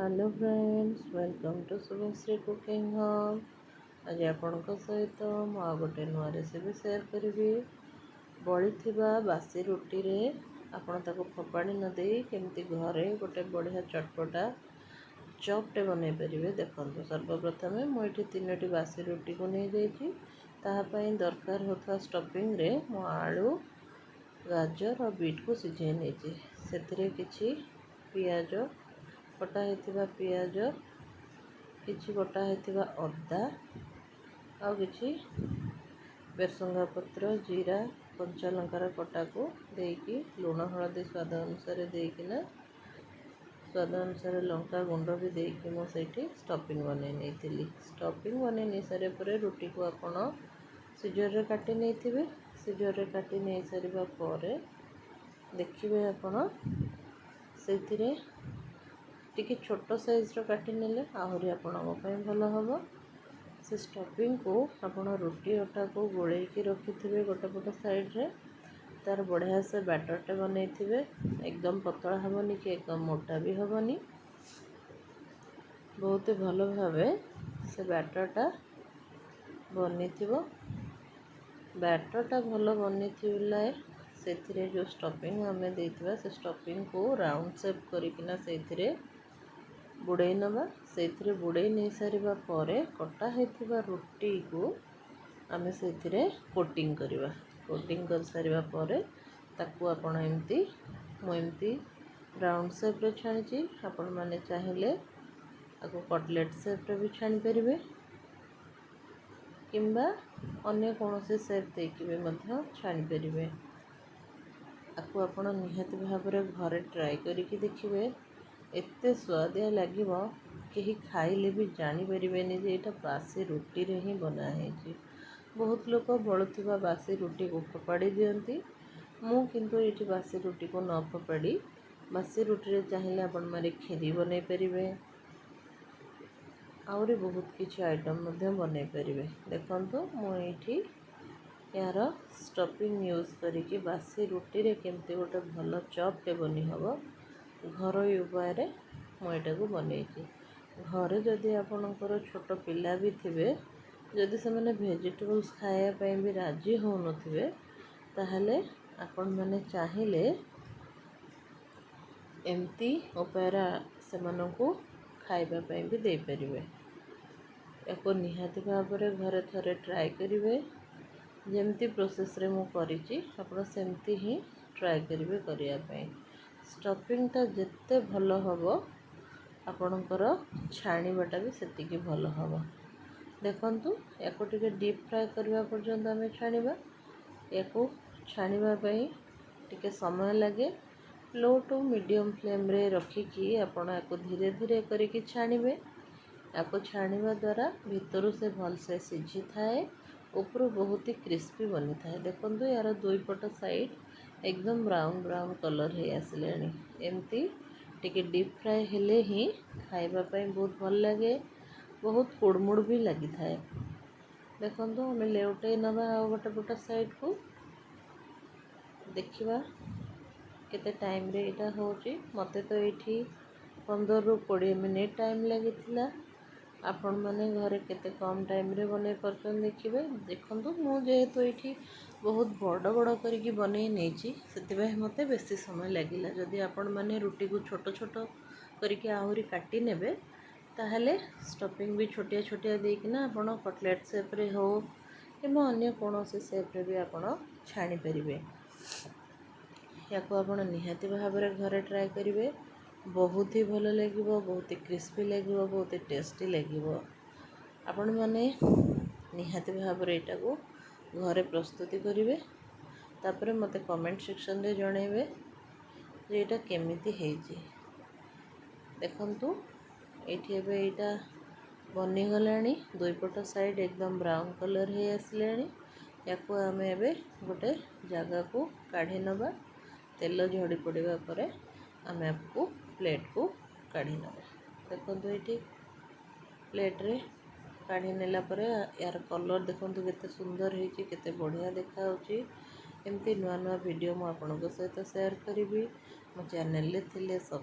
Hello friends, welcome to Subhashree Cooking Hub. ଆଜି ଆପଣଙ୍କ ସହିତ ମୁଁ ଆଉ ଗୋଟେ ନୂଆ ରେସିପି ସେୟାର କରିବି। ବଳିଥିବା ବାସି ରୁଟିରେ ଆପଣ ତାକୁ ଫୋପାଡ଼ି ନ ଦେଇ କେମିତି ଘରେ ଗୋଟେ ବଢ଼ିଆ ଚଟପଟା ଚପ୍ଟେ ବନେଇ ପାରିବେ, ଦେଖନ୍ତୁ। ସର୍ବପ୍ରଥମେ ମୁଁ ଏଠି ତିନୋଟି ବାସି ରୁଟିକୁ ନେଇଯାଇଛି। ତାହା ପାଇଁ ଦରକାର ହେଉଥିବା ଷ୍ଟଫିଂରେ ମୁଁ ଆଳୁ, ଗାଜର ଆଉ ବିଟ୍କୁ ସିଝାଇ ନେଇଛି। ସେଥିରେ କିଛି ପିଆଜ, କଟା ହେଇଥିବା ପିଆଜ, କିଛି କଟା ହେଇଥିବା ଅଦା ଆଉ କିଛି ଭେର୍ସୁଙ୍ଗା ପତ୍ର, ଜିରା, କଞ୍ଚା ଲଙ୍କାର କଟାକୁ ଦେଇକି, ଲୁଣ, ହଳଦୀ ସ୍ୱାଦ ଅନୁସାରେ ଦେଇକିନା, ସ୍ୱାଦ ଅନୁସାରେ ଲଙ୍କା ଗୁଣ୍ଡ ବି ଦେଇକି ମୁଁ ସେଇଠି ଷ୍ଟଫିଂ ବନେଇ ନେଇଥିଲି। ଷ୍ଟଫିଂ ବନେଇ ନେଇ ସାରିବା ପରେ ରୁଟିକୁ ଆପଣ ସିଜରରେ କାଟି ନେଇଥିବେ। ସିଜରରେ କାଟି ନେଇ ସାରିବା ପରେ ଦେଖିବେ, ଆପଣ ସେଇଥିରେ ଟିକେ ଛୋଟ ସାଇଜ୍ର କାଟି ନେଲେ ଆହୁରି ଆପଣଙ୍କ ପାଇଁ ଭଲ ହେବ। ସେ ଷ୍ଟଫିଂକୁ ଆପଣ ରୁଟି ଅଟାକୁ ଗୋଳେଇକି ରଖିଥିବେ ଗୋଟେ ପଟ ସାଇଡ଼୍ରେ। ତା'ର ବଢ଼ିଆ ସେ ବ୍ୟାଟର୍ଟେ ବନେଇଥିବେ। ଏକଦମ ପତଳା ହେବନି କି ଏକଦମ ମୋଟା ବି ହେବନି। ବହୁତ ଭଲ ଭାବେ ସେ ବ୍ୟାଟର୍ଟା ବନିଥିବ। ବ୍ୟାଟର୍ଟା ଭଲ ବନିଥିଲେ ସେଥିରେ ଯେଉଁ ଷ୍ଟଫିଂ ଆମେ ଦେଇଥିବା, ସେ ଷ୍ଟଫିଂକୁ ରାଉଣ୍ଡ ସେପ୍ କରିକିନା ସେଇଥିରେ ବୁଡ଼େଇ ନେବା। ସେଇଥିରେ ବୁଡ଼େଇ ନେଇସାରିବା ପରେ କଟା ହେଇଥିବା ରୁଟିକୁ ଆମେ ସେଇଥିରେ କୋଟିଂ କରିବା। କୋଟିଂ କରିସାରିବା ପରେ ତାକୁ ଆପଣ ଏମିତି, ମୁଁ ଏମିତି ରାଉଣ୍ଡ ସେପ୍ରେ ଛାଣିଛି। ଆପଣମାନେ ଚାହିଁଲେ ତାକୁ କଟଲେଟ୍ ସେପ୍ରେ ବି ଛାଣିପାରିବେ କିମ୍ବା ଅନ୍ୟ କୌଣସି ସେପ୍ ଦେଇକି ବି ମଧ୍ୟ ଛାଣିପାରିବେ। ଆକୁ ଆପଣ ନିହାତି ଭାବରେ ଘରେ ଟ୍ରାଏ କରିକି ଦେଖିବେ। ଏତେ ସୁଆଦିଆ ଲାଗିବ, କେହି ଖାଇଲେ ବି ଜାଣିପାରିବେନି ଯେ ଏଇଟା ବାସି ରୁଟିରେ ହିଁ ବନା ହେଇଛି। ବହୁତ ଲୋକ ବଳୁଥିବା ବାସି ରୁଟିକୁ ଫୋପାଡ଼ି ଦିଅନ୍ତି। ମୁଁ କିନ୍ତୁ ଏଇଠି ବାସି ରୁଟିକୁ ନ ଫୋପାଡ଼ି, ବାସି ରୁଟିରେ ଚାହିଁଲେ ଆପଣମାନେ କ୍ଷୀରି ବନେଇ ପାରିବେ, ଆହୁରି ବହୁତ କିଛି ଆଇଟମ୍ ମଧ୍ୟ ବନେଇ ପାରିବେ। ଦେଖନ୍ତୁ, ମୁଁ ଏଇଠି ଏହାର ଷ୍ଟଫିଂ ୟୁଜ୍ କରିକି ବାସି ରୁଟିରେ କେମିତି ଗୋଟେ ଭଲ ଚପ୍ଟେ ବନି ହେବ, ଘରୋଇ ଉପାୟରେ ମୁଁ ଏଇଟାକୁ ବନେଇଛି। ଘରେ ଯଦି ଆପଣଙ୍କର ଛୋଟ ପିଲା ବି ଥିବେ, ଯଦି ସେମାନେ ଭେଜିଟେବଲ୍ସ ଖାଇବା ପାଇଁ ବି ରାଜି ହେଉନଥିବେ, ତାହେଲେ ଆପଣମାନେ ଚାହିଁଲେ ଏମିତି ଉପାୟରେ ସେମାନଙ୍କୁ ଖାଇବା ପାଇଁ ବି ଦେଇପାରିବେ। ୟାକୁ ନିହାତି ଭାବରେ ଘରେ ଥରେ ଟ୍ରାଏ କରିବେ। ଯେମିତି ପ୍ରୋସେସ୍ରେ ମୁଁ କରିଛି, ଆପଣ ସେମିତି ହିଁ ଟ୍ରାଏ କରିବେ କରିବା ପାଇଁ। ଷ୍ଟଫିଂଟା ଯେତେ ଭଲ ହେବ, ଆପଣଙ୍କର ଛାଣିବାଟା ବି ସେତିକି ଭଲ ହେବ। ଦେଖନ୍ତୁ, ୟାକୁ ଟିକେ ଡିପ୍ ଫ୍ରାଏ କରିବା ପର୍ଯ୍ୟନ୍ତ ଆମେ ଛାଣିବା। ୟାକୁ ଛାଣିବା ପାଇଁ ଟିକେ ସମୟ ଲାଗେ। ଲୋ ଟୁ ମିଡ଼ିୟମ୍ ଫ୍ଲେମ୍ରେ ରଖିକି ଆପଣ ୟାକୁ ଧୀରେ ଧୀରେ କରିକି ଛାଣିବେ। ୟାକୁ ଛାଣିବା ଦ୍ୱାରା ଭିତରୁ ସେ ଭଲସେ ସିଝିଥାଏ, ଉପରୁ ବହୁତ ହି କ୍ରିସ୍ପି ବନିଥାଏ। ଦେଖନ୍ତୁ, ୟାର ଦୁଇ ପଟ ସାଇଡ଼୍ ଏକଦମ ବ୍ରାଉନ୍ ବ୍ରାଉନ୍ କଲର୍ ହେଇ ଆସିଲାଣି। ଏମିତି ଟିକେ ଡିପ୍ ଫ୍ରାଏ ହେଲେ ହିଁ ଖାଇବା ପାଇଁ ବହୁତ ଭଲ ଲାଗେ, ବହୁତ କୁଡ଼ୁମୁଡ଼ୁ ବି ଲାଗିଥାଏ। ଦେଖନ୍ତୁ, ଆମେ ଲେଉଟେଇ ନେବା ଆଉ ଗୋଟେ ପଟ ସାଇଡ଼୍କୁ। ଦେଖିବା କେତେ ଟାଇମ୍ରେ ଏଇଟା ହେଉଛି। ମୋତେ ତ ଏଇଠି 15ରୁ 20 ମିନିଟ୍ ଟାଇମ୍ ଲାଗିଥିଲା। ଆପଣମାନେ ଘରେ କେତେ କମ୍ ଟାଇମ୍ରେ ବନେଇ ପାରୁଛନ୍ତି, ଦେଖିବେ। ଦେଖନ୍ତୁ, ମୁଁ ଯେହେତୁ ଏଇଠି ବହୁତ ବଡ଼ ବଡ଼ କରିକି ବନେଇ ନେଇଛି, ସେଥିପାଇଁ ମୋତେ ବେଶୀ ସମୟ ଲାଗିଲା। ଯଦି ଆପଣମାନେ ରୁଟିକୁ ଛୋଟ ଛୋଟ କରିକି ଆହୁରି କାଟି ନେବେ, ତାହେଲେ ଷ୍ଟଫିଂ ବି ଛୋଟିଆ ଛୋଟିଆ ଦେଇକିନା ଆପଣ କଟଲେଟ୍ ସେପ୍ରେ ହେଉ କିମ୍ବା ଅନ୍ୟ କୌଣସି ସେପ୍ରେ ବି ଆପଣ ଛାଣିପାରିବେ। ୟାକୁ ଆପଣ ନିହାତି ଭାବରେ ଘରେ ଟ୍ରାଏ କରିବେ। ବହୁତ ହି ଭଲ ଲାଗିବ, ବହୁତ ହି କ୍ରିସ୍ପି ଲାଗିବ, ବହୁତ ହି ଟେଷ୍ଟି ଲାଗିବ। ଆପଣମାନେ ନିହାତି ଭାବରେ ଏଇଟାକୁ ଘରେ ପ୍ରସ୍ତୁତି କରିବେ। ତାପରେ ମୋତେ କମେଣ୍ଟ ସେକ୍ସନରେ ଜଣାଇବେ ଯେ ଏଇଟା କେମିତି ହେଇଛି। ଦେଖନ୍ତୁ, ଏଇଠି ଏବେ ଏଇଟା ବନିଗଲାଣି। ଦୁଇ ପଟ ସାଇଡ଼୍ ଏକଦମ ବ୍ରାଉନ୍ କଲର୍ ହେଇ ଆସିଲାଣି। ୟାକୁ ଆମେ ଏବେ ଗୋଟେ ଜାଗାକୁ କାଢ଼ି ନେବା। ତେଲ ଝଡ଼ି ପଡ଼ିବା ପରେ ଆମେ ୟାକୁ ପ୍ଲେଟ୍କୁ କାଢ଼ି ନେବା। ଦେଖନ୍ତୁ, ଏଇଠି ପ୍ଲେଟ୍ରେ କାଢ଼ି ନେଲା ପରେ ଏହାର କଲର୍ ଦେଖନ୍ତୁ, କେତେ ସୁନ୍ଦର ହେଇଛି, କେତେ ବଢ଼ିଆ ଦେଖାହେଉଛି। ଏମିତି ନୂଆ ନୂଆ ଭିଡ଼ିଓ ମୁଁ ଆପଣଙ୍କ ସହିତ ସେୟାର କରିବି। ମୋ ଚ୍ୟାନେଲରେ ଥିଲେ ସବସ୍କ୍ରାଇବ୍